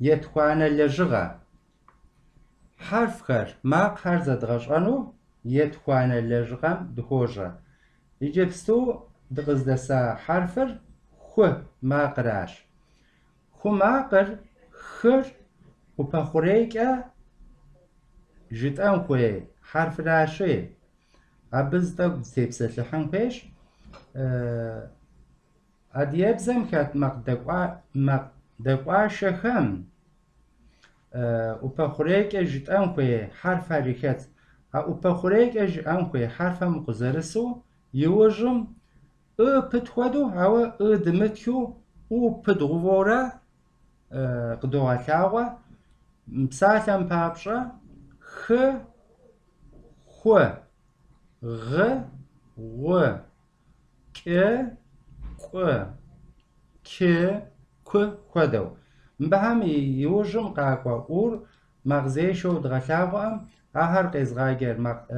Етхуанэ лэжьыгъэ. Хьэрфхэр, макъхэр зэдгъэщӏэну етхуанэ лэжьыгъэм дыхуожьэ. Иджыпсту дыкъыздэса хьэрфыр ху макъращ. Ху макъыр хыр ӏупэ хъурейкӏэ жытӏэн хуей хьэрфращи, абы зы тӏэкӏу дытепсэлъыхьын хуейщ. Адыгэбзэм хэт макъ дэкӏуашэхэм ӏупэ хъурейкӏэ жытӏэн хуей хьэрфхэри хэтщ. А ӏупэ хъурейкӏэ жыӏэн хуей хьэрфхэм укъызэрысу иужьым ы пыт хуэдэу, ауэ ы дымытхыу у пыдгъэувэурэ къыдогъэлъагъуэ. Псалъэм папщӏэ, хы, ху, гъы, гъу, кӏы, кӏу, кы, ку хуэдэу. Мыбыхэм иужьым къакӏуэ ур макъзешэу дгъэлъагъуэкъым, ахэр къезыгъаджэр макъ ы,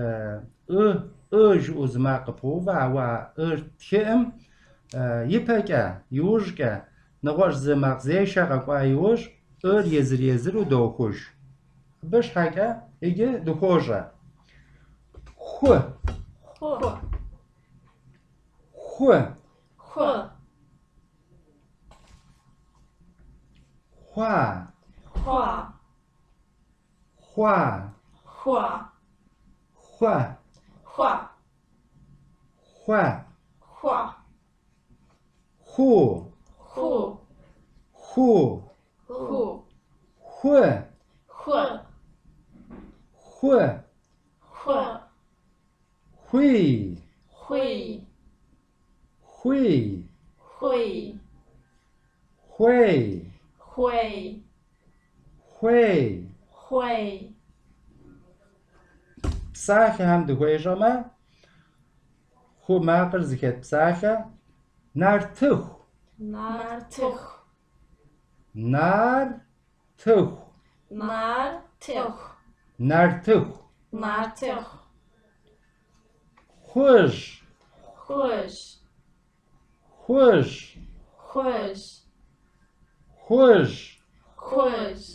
ы жыӏэу зы макъ къыпоувэ, ауэ а ыр ттхыӏым ипэкӏэ, иужькӏэ нэгъуэщӏ зы макъзешэ къэкӏуа иужь ыр езыр-езыру дохуж. Абы щхьэкӏэ иджы дыхуожьэ. Ху. Ху. Ху. Ху. Хъуа. Хъуа. Хъуа. Хъуа. Хуа. Хуа. Хуа. Хуа. Ху. Ху. Ху. Ху. Ху. Ху. Ху. Ху. Хуий. Хуий. Хуий. Хуий. Хуей. Хуей. Хуей. Хуей. Псалъэхэм дыхуежьэмэ, ху макъыр зыхэт псалъэ нартыху. Нартыху. Нартыху. Нартыху. Нартыху. Нартыху. Хужь. Хужь. Хужь. Хужь. Хужь. Хужь.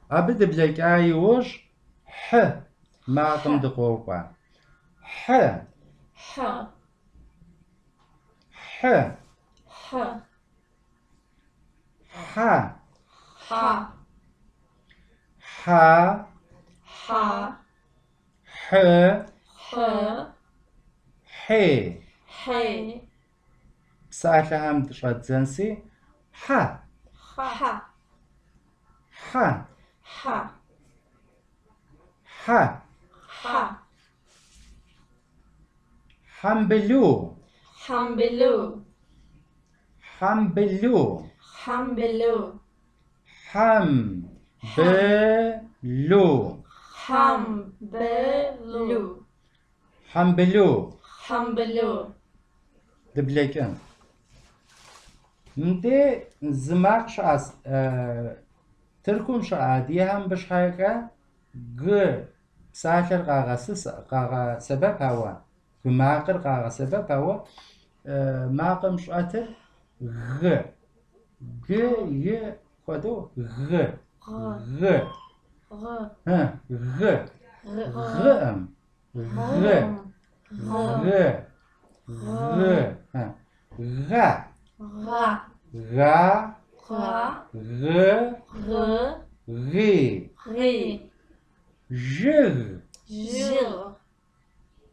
Абы дыблэкӏа иужь хьы макъым дыкъокӏуэ. Хьы. Хьы. Хьы. Хьы. Хьэ. Хьэ. Хьэ. Хьэ. Хьы. Хьы. Хьей. Хьей. Псалъэхэм дыщӏэддзэнси, хьэ. Хьэ. Хьэ. Хьэ. Хьэ. Хьэ. Хьэмбылу. Хьэмбылу. Хьэмбылу. Хьэмбылу. Хьэм-бы-лу. Хьэм-бы-лу. Хьэмбылу. Хьэмбылу. Дыблэкӏын. Мыдей зы макъ щыӏэс, Тыркум щыӏэ адыгэхэм мыбы щхьэкӏэ гы псалъэр къагъэсэбэп, ауэ гы макъыр къагъэсэбэп, ауэ макъым щӏэтыр гы. Гы, и хуэдэу гы. Гы. Гъы. Гы. Гъыӏым. Гы. Гы. Гы. Га. Га. Га. Га. Гы. Гы. Гъи. Гъи. Жыг. Жыг.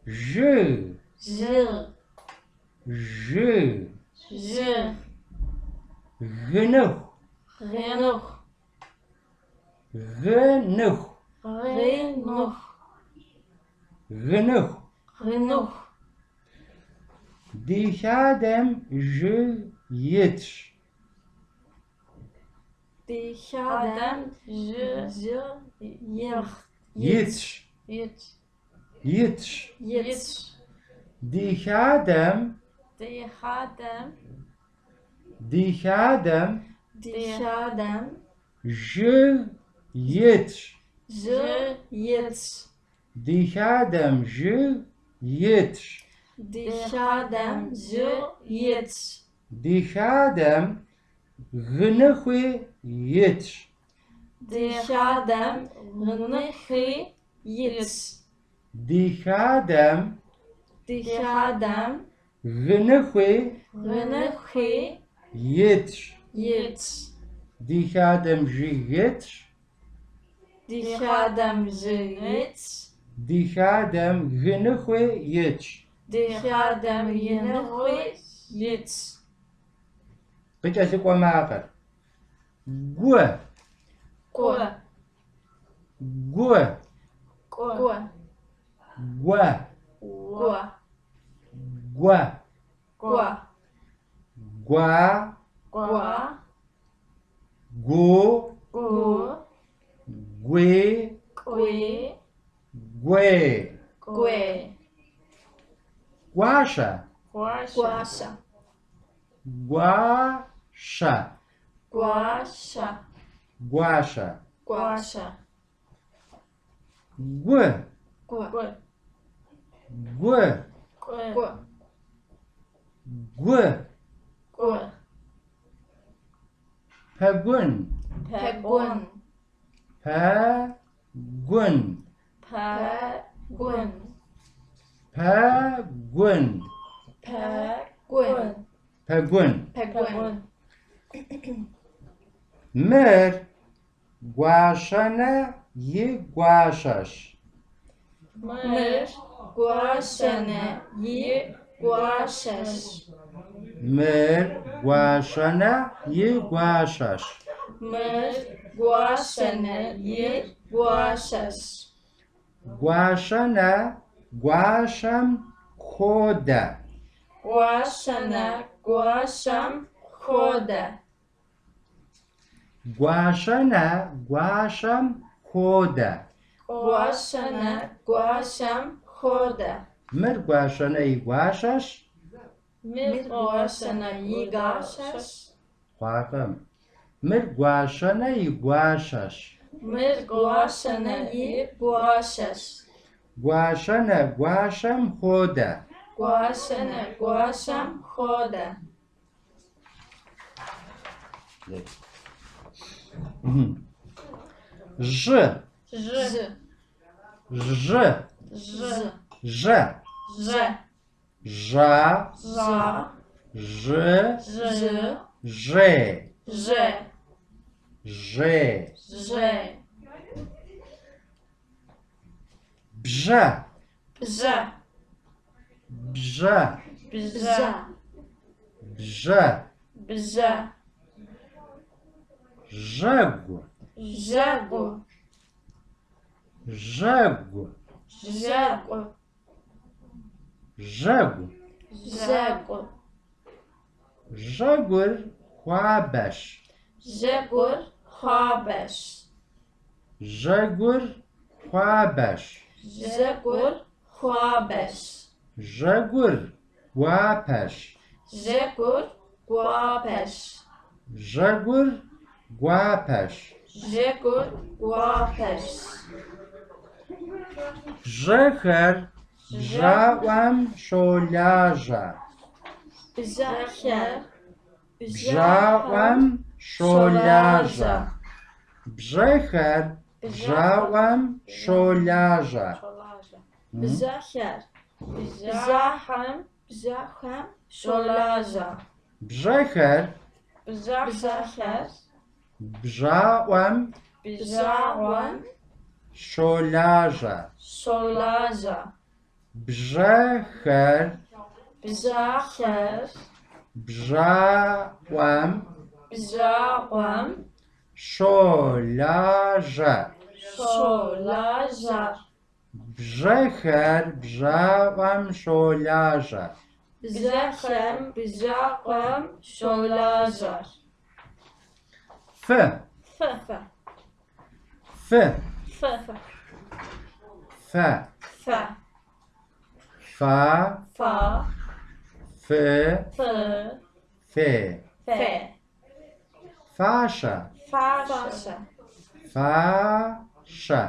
Жыг. Жыг. Жыг. Жыг. Гыныху. Гыныху. Гыныху. Гыныху. Гыныху. Гыныху. Ди хадэм жыг итщ. Ди хадэм жыг итщ. Итщ. Итщ. Итщ. Ди хадэм. Ди хадэм. Ди хадэм. Ди хадэм. Жыг итщ. Жыг итщ. Ди хадэм жыг итщ. Ди хадэм жыг итщ. Ди хадэм. гыныхуи итщ. Ди хадэм гыныхуи итщ. Ди хадэм Ди хадэм гыныхуи гыныхуи итщ. итщ. Ди хадэм жыг итщ. Ди хадэм жыг итщ. Ди хадэм гыныхуи итщ. Ди хадэм гыныхуи итщ. Къыкӏэлъыкӏуэ макъыр. Гу. Гу. Гу. Гу. Гуэ. Гуэ. Гуэ. Гуэ. Гуа. Гуа. Гу. Гу. Гуи. Гуи. Гуей. Гуей. Гуащэ. Гуащэ. Гуащэ. Гуащэ. Гуащэ. Гуащэ. Гу. Гу. Гу. Гу. Гу. Гу. Пэгун. Пэгун. Пэгун. Пэгун. Пэгун. Пэгун. Пэгун. Пэгун. Мыр Гуащэнэ и гуащэщ. Мыр Гуащэнэ и гуащэщ. Мыр Гуащэнэ и гуащэщ. Мыр Гуащэнэ и гуащэщ. Гуащэнэ гуащэм хуодэ. Гуащэнэ гуащэм хуодэ. Гуащэнэ гуащэм хуодэ. Гуащэнэ гуащэм хуодэ. Мыр Гуащэнэ и гуащэщ. Мыр Гуащэнэ и гуащэщ. Хъуакъым. Мыр Гуащэнэ и гуащэщ. Мыр Гуащэнэ и гуащэщ. Гуащэнэ гуащэм хуодэ. Гуащэнэ гуащэм хуодэ. Жьы. Жьы. Жьы. Жьы. Жьэ. Жьэ. Жьа. Жьа. Жьы. Жьы. Жьей. Жьэ. Жьей. Жьей. Бжьэ. Бжьэ. Бжьэ. Бжьэ. Бжьэ. Бжьэ. Жьэгу. Жьэгу. Жьэгу. Жьэгу. Жьэгу. Жьэгу. Жьэгур хуабэщ. Жьэгур хуабэщ. Жьэгур хуабэщ. Жьэгур хуабэщ. Жьэгур гуапэщ. Жьэгур гуапэщ. Жьэгур гуапэщ. Жьэгур гуапэщ. Бжьэхэр бжьаӏуэм щолажьэ. Бжьэхэр Бжьаӏуэм щолажьэ. Бжьэхэр бжьаӏуэм щолажьэ. Бжьэхэр бжьахэм бжьахэм щолажьэ. Бжьэхэр Бжьэхэр бжьаӏуэм бжьаӏуэм щолажьэ. щолажьэ. Бжьэхэр Бжьэхэр бжьаӏуэм бжьаӏуэм щолажьэ. щолажьэ. Бжьэхэр бжьаӏуэм щолажьэ. Бжьэхэр бжьаӏуэм щолажьэ. Фы. Фы. Фы. Фы. Фэ. Фэ. Фа. Фа. Фы. Фы. Фе. Фе. Фащэ. Фащэ. Фащэ.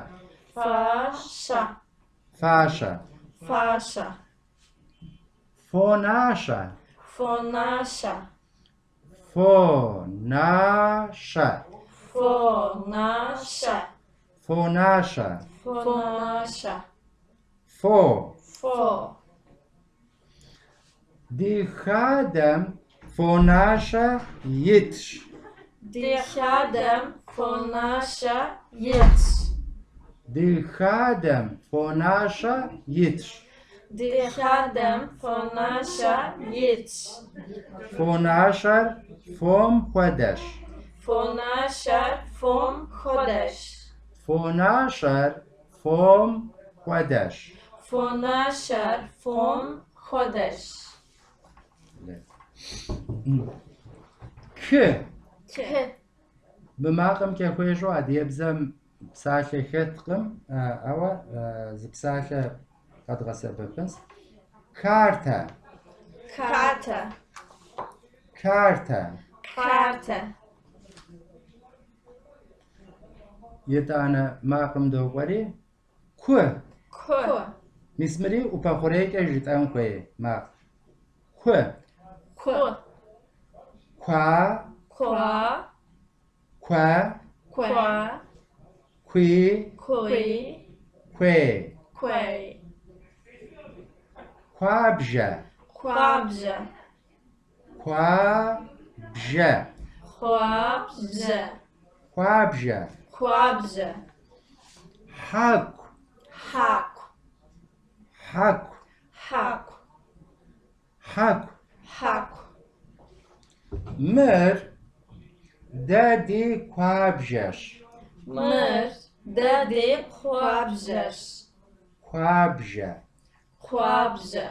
Фащэ. Фащэ. Фащэ. Фонащэ. Фонащэ. Фонащэ. Фонащэ. Фонащэ. Фонащэ. Фо. Фо. Ди хадэм фонащэ итщ. Ди хадэм фонащэ итщ. Ди хадэм фонащэ итщ. Ди хадэм фонащэ итщ. Фонащэр фом хуэдэщ. Фонащэр фом хуэдэщ. Фонащэр фом хуэдэщ. Фонащэр фом хуэдэщ. Кы. Кы. Мы макъымкӏэ хуещӏэу адыгэбзэм псалъэ хэткъым, ауэ зы псалъэ къэдгъэсэбэпынщ. Картэ. Картэ. Картэ. Картэ. Етӏанэ макъым докӏуэри ку. Ку. Мис мыри ӏупэ хъурейкӏэ жытӏэн хуей макъ. Ку. Ку. Куа. Куа. Куа. Куа. Куи. Куи. Куей. Куей. Куабжэ. Куабжэ. Куабжэ. Куабжэ. Куабжэ. Куабжэ. Хьэку. Хьэку. Хьэку. Хьэку. Хьэку. Хьэку. Мыр дэ ди куабжэщ. Мыр дэ ди куабжэщ. Куабжэ. Куабжэ.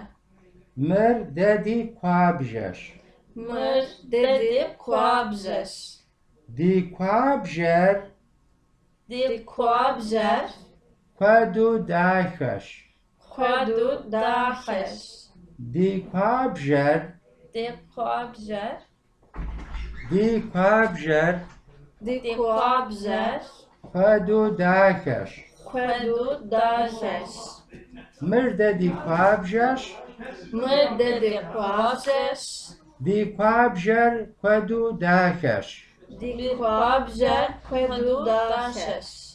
Мыр дэ ди куабжэщ. Мыр дэ ди куабжэщ. Ди куабжэр Ди куабжэр куэду дахэщ. куэду дахэщ. Ди куабжэр Ди куабжэр Ди куабжэр Ди куабжэр куэду дахэщ. куэду дахэщ. Мыр дэ ди куабжэщ. Мыр дэ ди куабжэщ. Ди куабжэр куэду дахэщ. Ди куабжэр куэду дахэщ.